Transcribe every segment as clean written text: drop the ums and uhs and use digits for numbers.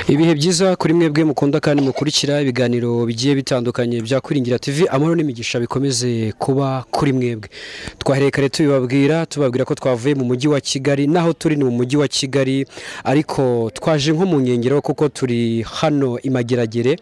Ibihe byiza kuri mwebwe mukunda kandi mukurikira ibiganiro bigiye bitandukanye bya Kwiringira TV, amahoro n'imigisha bikomeze kuba kuri mwebwe. Twahereye kare tubibabwira, tubabwira ko twavuye mu mujyi wa Kigali, naho turi ni mu mujyi wa Kigali, ariko twaje nko mu nkengero kuko turi hano imageragere,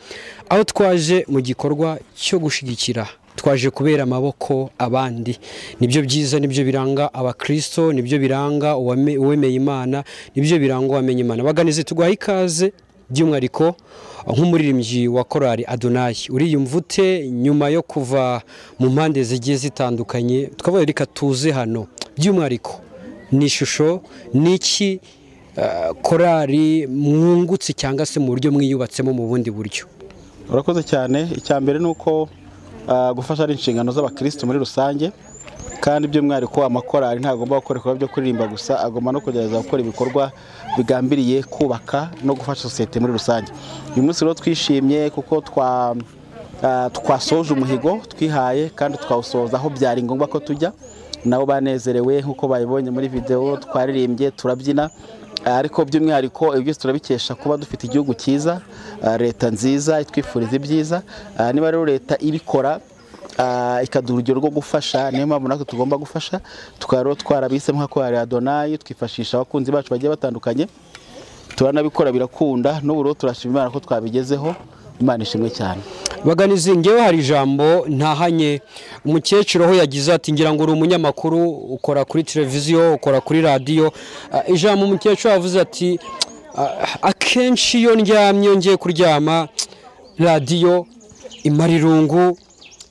aho twaje mu gikorwa cyo gushigikira. Twaje kubera amaboko abandi, nibyo byiza, nibyo biranga abakristo, nibyo biranga uwemeye Imana, nibyo biranga uwamenye Imana. Baganize tuguha ikaze by'umwihariko nk'umuririmbyi wa korali Adonai, uriyumva ute nyuma yo kuva mu mpande zigiye zitandukanye? Tukavuga reka tuze hano by'umwihariko, ni ishusho niki korali mwungutse cyangwa se mu buryo mwiyubatsemo mu bundi buryo? Urakoze cyane. Icya mbere ni uko gufasha ari inshingano z'abakristo muri rusange, kandi by'umwihariko amakorali ntagomba gukora ibikorwa byo kuririmba gusa, agomba no kugerageza gukora ibikorwa bigambiriye kubaka no gufasha sosiyete muri rusange. Uyu munsi rero twishimye kuko twasoje umuhigo twihaye, kandi twawusoza aho byari ngombwa ko tujya. Nabo banezerewe nk'uko babibonye muri video, twaririmbye turabyina, ariko by'umwihariko ibyo turabikesha kuba dufite igihugu cyiza, leta nziza itwifuriza ibyiza. Niba rero leta ibikora ikaduha urugero rwo gufasha, niyo mpamvu natwe tugomba gufasha. Tukaba rero twarabisemo nka korali Adonai, twifashisha abakunzi bacu bagiye batandukanye, turanabikora birakunda. N'ubu rero turashima Imana ko twabigezeho, Imana ishimwe cyane. Baganizi, ngewe hari ijambo ntahanye umukecuru aho yagize ati, ngira ngo uri umunyamakuru, ukora kuri televiziyo, ukora kuri radiyo. Ijambo umukecuru yavuze ati, akenshi iyo ndyamye ngiye kuryama, radiyo imara irungu,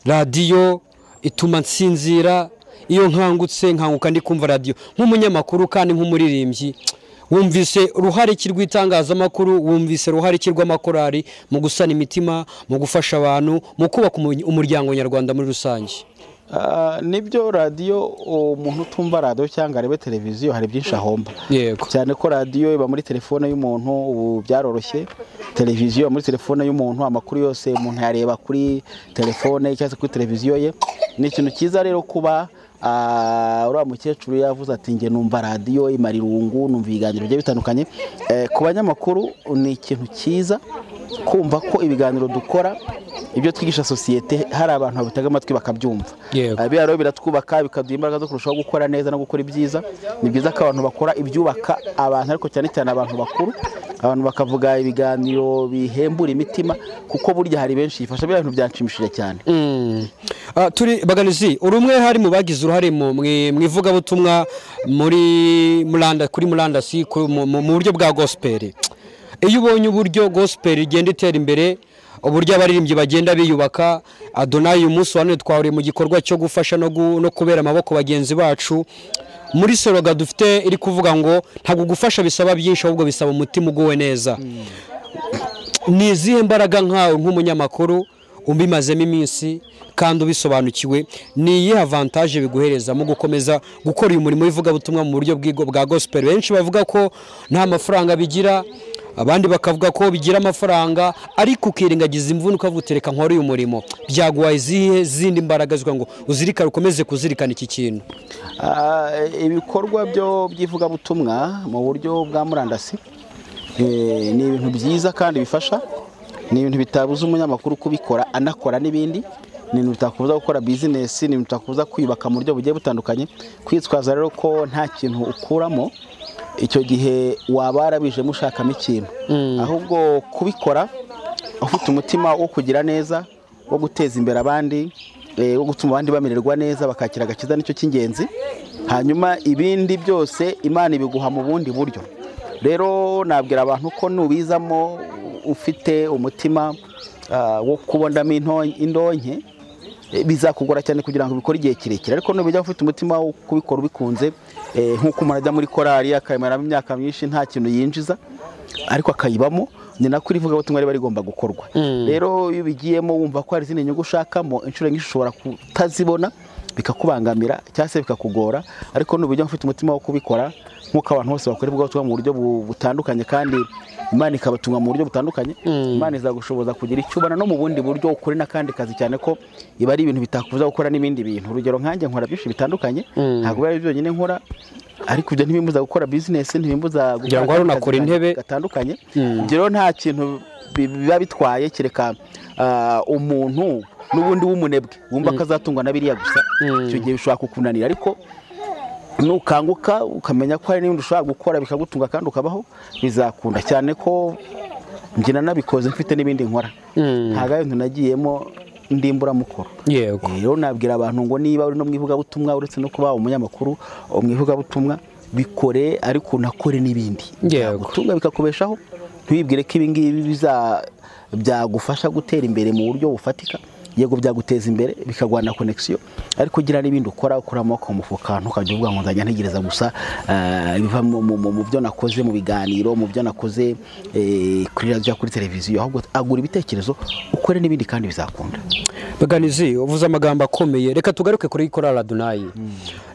radiyo ituma nsinzira, iyo nkangutse nkanguka ndi kumva radiyo. Nk'umunyamakuru kandi nk'umuririmbyi, wumvise uruhare ki rw'itangazamakuru, wumvise uruhare ki rw'amakorali mu gusana imitima, mu gufasha abantu, mu kubaka umuryango nyarwanda muri rusange? Nibyo, radiyo, umuntu utumva radiyo cyangwa arebe televiziyo hari byinshi ahomba. Yego. Cyane ko radiyo iba muri telefone y'umuntu, ubu byaroroshye. Televiziyo muri telefone y'umuntu, amakuru yose umuntu yareba kuri telefone cyangwa se kuri televiziyo ye. Ni ikintu cyiza rero kuba uriya mukecuru yavuze ati nge numva radiyo imara irungu, numva ibiganiro bigiye bitandukanye. Ku banyamakuru ni ikintu cyiza kumva ko ibiganiro dukora, ibyo twigisha sosiyete, hari abantu babitega amatwi bakabyumva. Biriya rero biratwubaka, bikaduha imbaraga zo kurushaho gukora neza no gukora ibyiza. Ni byiza ko abantu bakora ibyubaka abantu, ariko cyane cyane abantu bakuru, abantu bakavuga ibiganiro bihembura imitima, kuko burya hari benshi bifasha. Biriya bintu byanshimishije cyane. Turi Baganizi, uri umwe hari mu bagize uruhare mu ivugabutumwa muri muranda, kuri murandasi, mu buryo bwa gospel. Iyo ubonye uburyo gospel igenda itera imbere, uburyo abaririmbyi bagenda biyubaka, Adonai uyu munsi wa none twahuriye mu gikorwa cyo gufasha no kubera amaboko bagenzi bacu. Muri soroga dufite iri kuvuga ngo ntabwo gufasha bisaba byinshi, ahubwo bisaba umutima uguwe neza. Ni izihe mbaraga nkawe nk'umunyamakuru ubimazemo iminsi kandi ubisobanukiwe, ni iyihe avantage biguhereza mu gukomeza gukora uyu murimo w'ivugabutumwa mu buryo bwa gospel? Benshi bavuga ko nta mafaranga bigira, abandi bakavuga ko bigira amafaranga, ariko ukirengagiza imvune ukavuga uti reka nkore uyu murimo. Byaguha izihe zindi mbaraga zivuga ngo uzirikane, ukomeze kuzirikana iki kintu? Ibikorwa byo by'ivugabutumwa mu buryo bwa murandasi ni ibintu byiza kandi bifasha. Ni ibintu bitabuza umunyamakuru kubikora anakora n'ibindi, ni ibintu bitakubuza gukora business, ni ibintu bitakubuza kwiyubaka mu buryo bugiye butandukanye. Kwitwaza rero ko nta kintu ukuramo, icyo gihe waba warabijemo ushakamo ikintu. Ahubwo kubikora ufite umutima wo kugira neza, wo guteza imbere abandi, wo gutuma abandi bamererwa neza bakakira agakiza, nicyo cy'ingenzi. Hanyuma ibindi byose Imana ibiguha mu bundi buryo. Rero nabwira abantu ko nubizamo ufite umutima wo kubonamo indonke, bizakugora cyane kugira ngo ubikore igihe kirekire. Ariko nubijya ufite umutima wo kubikora ubikunze, nk'uko umuntu ajya muri korali akayimaramo imyaka myinshi nta kintu yinjiza, ariko akayibamo, ni nako ivugabutumwa riba rigomba gukorwa. Rero iyo ubigiyemo wumva ko hari izindi nyungu ushakamo, inshuro nyinshi ushobora kutazibona bikakubangamira cyangwa se bikakugora. Ariko nubijya ufite umutima wo kubikora nk'uko abantu bose bakora ivugabutumwa mu buryo butandukanye, kandi Imana ikabatunga mu buryo butandukanye, Imana izagushoboza kugira icyo ubona no mu bundi buryo ukore n'akandi kazi, cyane ko iba ari ibintu bitakubuza gukora n'ibindi bintu. Urugero nkanjye nkora byinshi bitandukanye, ntabwo ari byonyine nkora. Ariko ibyo ntibimbuza gukora business, ntibimbuza Kugira ngo hari unakora intebe. gatandukanye. Ibyo rero nta kintu biba bitwaye, kereka umuntu n'ubundi w'umunebwe wumva ko azatungwa na biriya gusa, icyo gihe bishobora kukunanira. Ariko nukanguka ukamenya ko hari n'ibindi ushobora gukora bikagutunga kandi ukabaho, bizakunda. Cyane ko njye nabikoze mfite n'ibindi nkora, ntabwo ari ibintu nagiyemo ndimburamukoro. Yego. Rero nabwira abantu ngo niba uri no mu ivugabutumwa, uretse no kuba umunyamakuru mu ivugabutumwa, bikore ariko unakore n'ibindi byagutunga bikakubeshaho. Ntiwibwire ko ibi ngibi byagufasha gutera imbere mu buryo bufatika. Yego byaguteza imbere bikaguha na connection, ariko gira n'ibindi ukora, ukura amaboko mu mufuka, ntukajya uvuga ngo nzajya ntegereza gusa ibiva mu byo nakoze mu biganiro, mu byo nakoze kuri radio, kuri televiziyo. Ahubwo agura ibitekerezo ukore n'ibindi kandi bizakunda. Baganizi, uvuze amagambo akomeye. Reka tugaruke kuri Korali Adonai.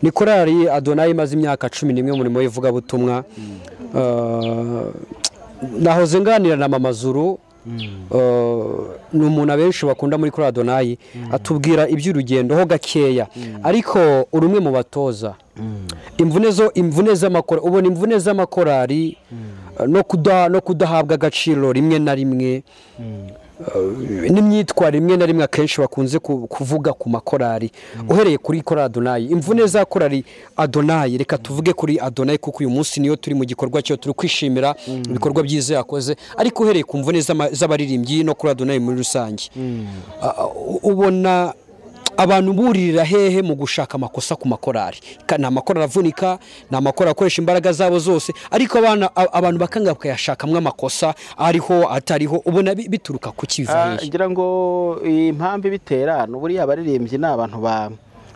Ni Korali Adonai imaze imyaka 11 mu murimo w'ivugabutumwa. Nahoze nganira na Mama Zuru, ni umuntu abenshi bakunda muri Korali Adonai, atubwira iby'urugendo ho gakeya. Ariko uri umwe mu batoza. Imvune z'amakora, ubona imvune z'amakorali no kudahabwa agaciro rimwe na rimwe, n'imyitwarire rimwe na rimwe akenshi bakunze kuvuga ku makorali. Uhereye kuri Korali Adonai, imvune za Korali Adonai, reka tuvuge kuri Adonai kuko uyu munsi niyo turi mu gikorwa cyo turi kwishimira ibikorwa byiza yakoze. Ariko uhereye ku mvune z'abaririmbyi no kuri Adonai muri rusange, ubona abantu buririra hehe mu gushaka amakosa ku makorali? Ni amakorali avunika, ni amakorali akoresha imbaraga zabo zose, ariko abantu bakanga bakayashakamwo amakosa ariho atariho. Ubona bituruka ku kiva hehe? Ngira ngo impamvu ibitera ni buriya abaririmbyi ni abantu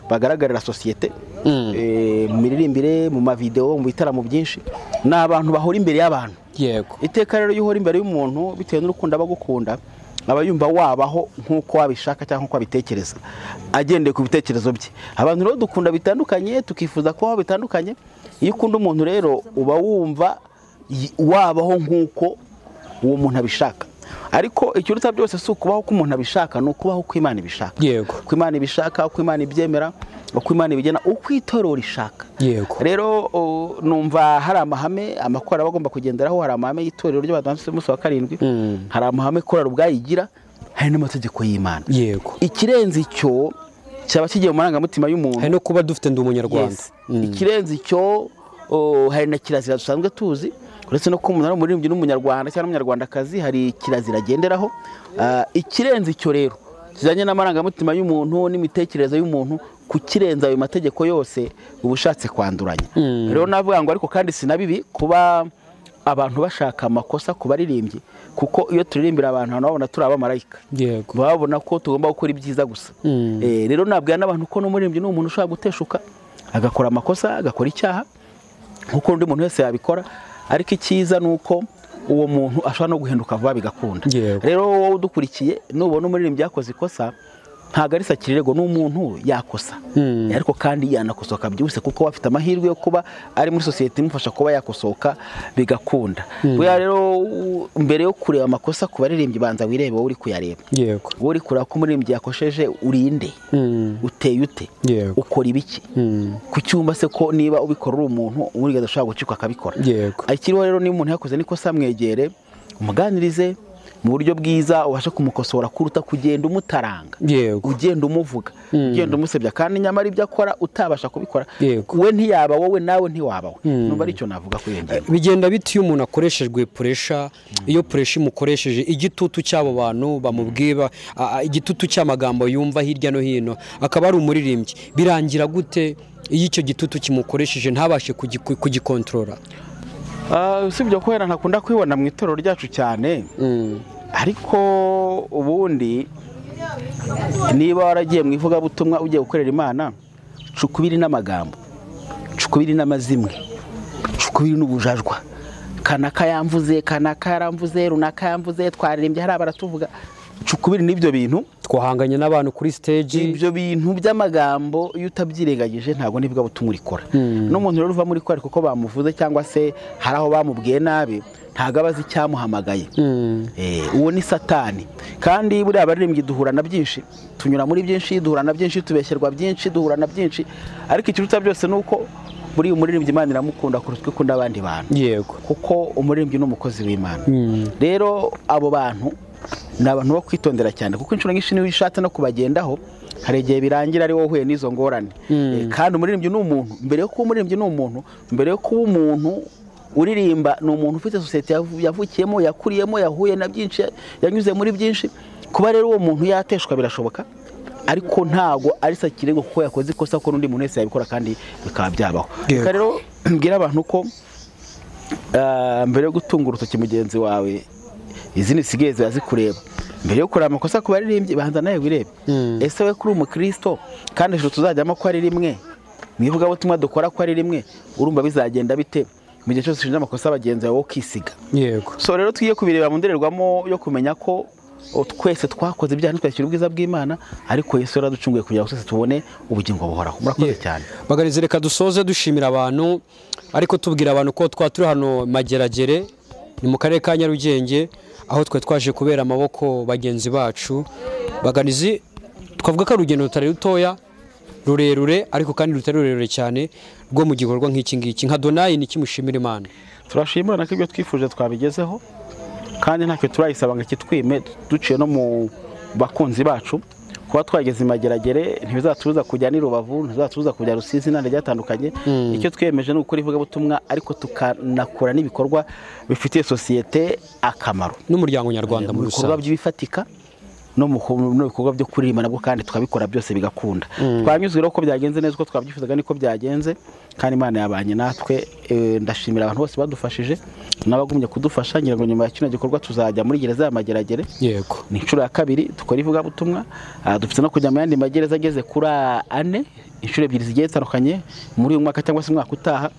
bagaragarira sosiyete, mu miririmbire, mu mavideo, mu bitaramo byinshi, ni abantu bahora imbere y'abantu. Yego. Iteka rero iyo uhora imbere y'umuntu bitewe n'urukundo aba agukunda, aba yumva wabaho nk'uko wabishaka cyangwa nk'uko abitekereza, agendeye ku bitekerezo bye. Abantu rero dukunda bitandukanye, tukifuza kubaho bitandukanye. Iyo ukunda umuntu rero uba wumva wabaho nk'uko uwo muntu abishaka. Ariko ikiruta byose si ukubaho ko umuntu abishaka, ni ukubaho uko Imana ibishaka. Yego. Uko Imana ibishaka, uko Imana ibyemera, uko Imana ibigena, uko itorero rishaka. Yego. Rero numva hari amahame amakorali aba agomba kugenderaho, hari amahame y'itorero ry'Abadiventiste b'umunsi wa 7, hari amahame korali ubwayigira, hari n'amategeko y'Imana. Yego. Ikirenze icyo cyaba kigiye mu marangamutima y'umuntu, hari no kuba dufite ndi umunyarwanda. Ikirenze icyo hari na kirazira dusanzwe tuzi, uretse no kuba umuntu ari umuririmbyi n'umunyarwanda cyangwa umunyarwandakazi, hari kirazira agenderaho. Ikirenze icyo rero kijyanye n'amarangamutima y'umuntu n'imitekerereze y'umuntu, kukirenza ayo mategeko yose uba ushatse kwanduranya. Rero navuga ngo ariko kandi si na bibi kuba abantu bashaka amakosa ku baririmbyi, kuko iyo turirimbira abantu hano babona turi abamarayika. Yego. Babona ko tugomba gukora ibyiza gusa. Rero nabwira n'abantu ko n'umuririmbyi ni umuntu ushobora guteshuka, agakora amakosa, agakora icyaha nkuko undi muntu wese yabikora. Ariko icyiza ni uko uwo muntu ashobora no guhinduka vuba bigakunda. Rero wowe udukurikiye nubona umuririmbyi yakoze ikosa, ntabwo ari sakirego, ni umuntu yakosa, ariko kandi yanakosoka byihuse, kuko afite amahirwe yo kuba ari muri sosiyete imufasha kuba yakosoka bigakunda. Buriya rero mbere yo kureba amakosa ku baririmbyi, banza wirebe wowe uri kuyareba. Yego. Wowe uri kureba ko umuririmbyi yakosheje, urinde, uteye ute, ukora ibiki, ku cyumba se ko niba ubikora uri umuntu umuririmbyi adashobora gucikwa akabikora. Yego. Ikiriho rero niba umuntu yakoze n'ikosa, mwegere umuganirize mu buryo bwiza, ubashe kumukosora kuruta kugenda umutaranga. Yego. Ugenda umuvuga, ugenda umusebya, kandi nyamara ibyo akora utabasha kubikora. Yego. We ntiyaba wowe, nawe ntiwaba we. Numva aricyo navuga kuri iyo ngingo. Bigenda biti iyo umuntu akoreshejwe pressure, iyo pressure imukoresheje igitutu cy'abo bantu bamubwiba, igitutu cy'amagambo yumva hirya no hino, akaba ari umuririmbyi, birangira gute iyo icyo gitutu kimukoresheje ntabashe kugikontorora? Usibye ko wenda ntakunda kwibona mu itorero ryacu cyane, ariko ubundi niba waragiye mu ivugabutumwa ugiye gukorera Imana, cukubiri n'amagambo, cukubiri n'amazimwe, cukubiri n'ubujajwa. Kanaka yamvuze, kanaka yaramvuze, runaka yamvuze, twaririmbye hari abaratuvuga. Cukubiri n'ibyo bintu, twahanganye n'abantu kuri stage. Ibyo bintu by'amagambo iyo utabyirengagije ntabwo nibwo butumwa urikora. N'umuntu rero uva muri korali kuko bamuvuze cyangwa se hari aho bamubwiye nabi, ntabwo abazi icyamuhamagaye. Uwo ni Satani. Kandi buriya abaririmbyi duhura na byinshi, tunyura muri byinshi, duhura na byinshi, tubeshyerwa byinshi, duhura na byinshi. Ariko ikiruta byose ni uko Buri umuririmbyi Imana iramukunda kuruta uko ikunda abandi bantu. Yego. Kuko umuririmbyi ni umukozi w'Imana. Rero abo bantu ni abantu bo kwitondera cyane, kuko inshuro nyinshi niyo ushatse no kubagendaho hari igihe birangira ari wowe uhuye n'izo ngorane. Kandi umuririmbyi ni umuntu, mbere yo kuba umuririmbyi ni umuntu, mbere yo kuba umuntu uririmba ni umuntu ufite sosiyete yavukiyemo, yakuriyemo, yahuye na byinshi, yanyuze muri byinshi. Kuba rero uwo muntu yateshwa birashoboka, ariko ntago ari sakirego kuko yakoze ikosa ko n'undi muntu wese yabikora kandi bikaba byabaho. Reka rero mbwira abantu ko mbere yo gutunga urutoki mugenzi wawe izindi zisigaye ziba zikureba, mbere yo kureba amakosa ku baririmbyi banza nawe wirebe. Ese we kuri umukristo kandi ijuru tuzajyamo ko ari rimwe, mu ivugabutumwa dukora ko ari rimwe, urumva bizagenda bite mu gihe cyose ushinja amakosa bagenzi bawe ukisiga? Yego. So rero tugiye kubireba mu ndorerwamo yo kumenya ko twese twakoze ibyaha ntitwakira ubwiza bw'Imana, ariko Yesu yaraducunguye kugira ngo twese tubone ubugingo buhoraho. Murakoze cyane. Baganizi, reka dusoze dushimira abantu, ariko tubwira abantu ko turi hano Mageragere, ni mu karere ka Nyarugenge, aho twe twaje kubera amaboko bagenzi bacu. Baganizi, twavuga ko urugendo rutari rutoya, rurerure, ariko kandi rutari rurerure cyane rwo mu gikorwa nk'iki ngiki. Nka Donayi, ni kimushimira Imana? Turashimira Imana ko ibyo twifuje twabigezeho, kandi ntacyo turayisaba ngo kitwime, duciye no mu bakunzi bacu. Kuba twageze Mageragere ntibizatubuza kujya ni Rubavu, ntibizatubuza kujya Rusizi n'ahandi hatandukanye. Icyo twiyemeje ni ugukora ivugabutumwa, ariko tukanakora n'ibikorwa bifitiye sosiyete akamaro n'umuryango nyarwanda muri rusange, ibikorwa by'ibifatika no mu bikorwa byo kuririmba nabwo kandi tukabikora byose bigakunda. Twanyuzwe rero ko byagenze neza uko twabyifuzaga niko byagenze, kandi Imana yabanye natwe. Ndashimira abantu bose badufashije n'abagumye kudufasha. Ngira ngo nyuma ya kino gikorwa tuzajya muri gereza ya Mageragere. Yego. Ni inshuro ya kabiri dukora ivugabutumwa. Dufite no kujya mu yandi magereza ageze kuri 4, inshuro 2 zigiye zitandukanye muri uyu mwaka cyangwa se umwaka utaha.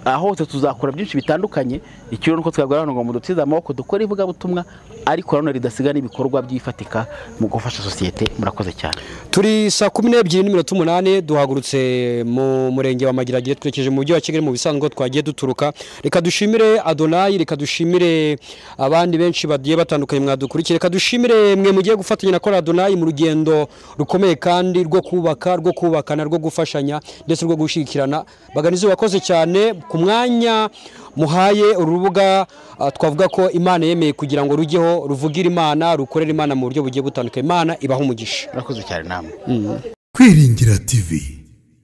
Aho hose tuzakora byinshi bitandukanye. Ikiro nuko twabwira abantu ngo mudutize amaboko dukore ivugabutumwa, ariko nanone ridasiga n'ibikorwa by'ifatika mu gufasha sosiyete. Murakoze cyane. Turi saa 12:08, duhagurutse mu murenge wa Mageragere twerekeje mu mujyi wa Kigali mu bisanzwe twagiye duturuka. Reka dushimire Adonayi, reka dushimire abandi benshi bagiye batandukanye mwadukurikiye, reka dushimire mwe mugiye gufatanya na Korali Adonayi mu rugendo rukomeye kandi rwo kubaka, rwo kubakana, rwo gufashanya ndetse rwo gushyigikirana. Baganizi, wakoze cyane ku mwanya muhaye urubuga twavuga ko Imana yemeye kugira ngo rujyeho, ruvugire Imana, rukorere Imana mu buryo bugiye butandukanye. Imana ibaha umugisha. Murakoze cyane namwe. Kwiringira TV,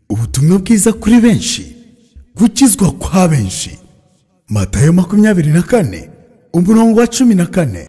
ubutumwa bwiza kuri benshi, gukizwa kwa benshi. Matayo 24 umurongo wa 14.